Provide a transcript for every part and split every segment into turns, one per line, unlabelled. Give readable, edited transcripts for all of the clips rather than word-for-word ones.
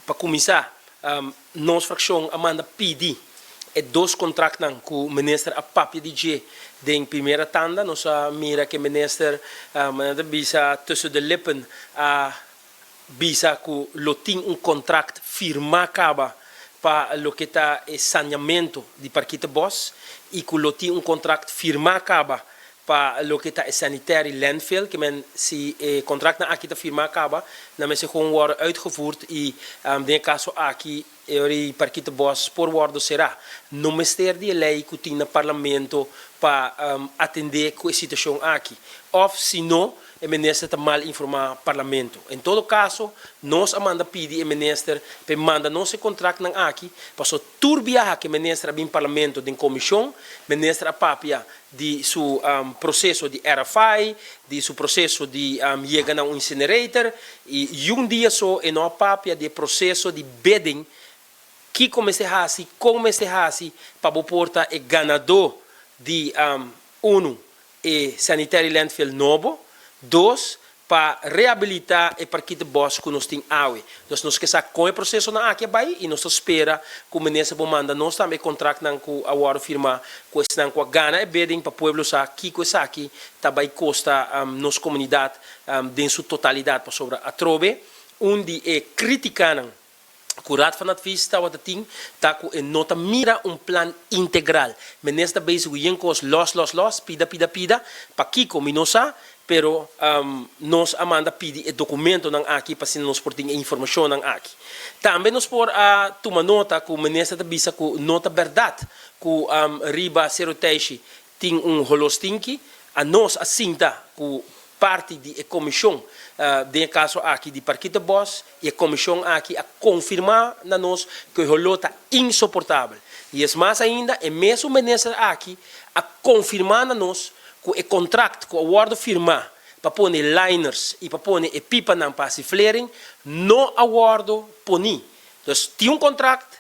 Pa kuminsá, nos frakshon a manda pidi e dos kontraktnan ku minister a papia di dje den primera tanda. Nos a mira ku e minister, manera ta bisa tussen de lippen, a bisa ku lo tin un kontrakt firmá kaba pa loke ta e saneamentu di Parkietenbos i ku lo tin un kontrakt firmá kaba pa loke ta e sanitary landfill. Ke men si e kontraktnan aki ta firmá kaba, nan mester gewoon wòrdu uitgevoerd i den e kaso aki e ora ei Parkietenbos por wòrdu será. No mester di e lei ku tin na Parlamento pa atendé ku e situashon aki. Òf si no, e minister ta mal informá Parlamento. En todo kaso, nos a manda pidi e minister pa e manda nos e kontraktnan aki, paso tur biaha ku e minister a bin Parlamento den komishon, minister a papia di su proseso di RFI, di su proseso di yega na un incinerator, i yun dia so e no a papia di e proseso di bidding, kiko mester hasi, kon mester hasi pa bo por ta e ganadó di unu e sanitary landfill nobo, dos, pa rehabilitá e Parkietenbos ku nos tin awe. Dus nos ke sa kon e prosesonan aki a bai i nos ta spera ku minister por manda nos tambe e kontraktnan ku a wòrdu firmá ku esnan ku a gana e bidding pa pueblo sa kiko esaki ta bai kosta nos komunidat den su totalidat pasobra atrobe un di e kritikanan ku Raad van Advies tabata tin ta ku e no ta mira un plan integral. Minister ta bezig ku yen kos lòs lòs lòs, pida pida pida, pakiko mi no sa, pero nos a manda pidi e dokumentonan aki pa asina nos por tin e informashonnan aki. Tambe nos por a tuma nota ku minister ta bisa ku no ta bèrdat ku riba Seru Teishi tin un holó stinki. A nos a sinta ku parti di e komishon, den e kaso aki di Parkietenbos, i e komishon aki a konfirmá na nos ku e holó ta insoportabel. I es mas ainda, e mesun minister aki a konfirmá na nos ku e kontrakt ku a wòrdu firmá pa pone liners i pa pone e pipanan pa hasi flering no a wòrdu poní. Dus tin un kontrakt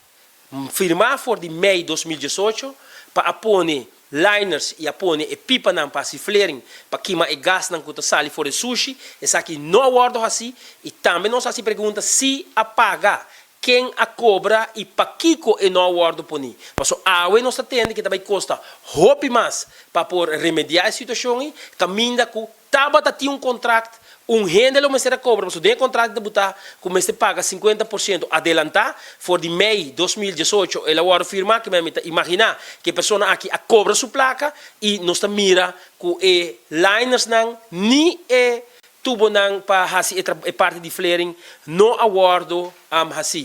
firmá for di mei 2018 pa a pone liners i a pone e pipanan pa hasi flering pa kima e gasnan ku ta sali for e sushi. Esaki no a wòrdu hasí i tambe nos a hasi pregunta si a paga, ken a kobra i pakiko e no a wòrdu poní. Paso awe nos ta tende ku ta bai kosta hopi mas pa por remediá e situashon ei, kaminda ku tabata tin un kontrakt, un hende lo mester a kobra, pasobra den e kontrakt ta butá ku mester paga 50% adelantá. For di mei 2018 el a wòrdu firmá, ke mi ta imaginá ku e persona aki a kobra su plaka i nos ta mira ku e linersnan ni e tubonan pa hasi e parti di flering no a wòrdu hasí.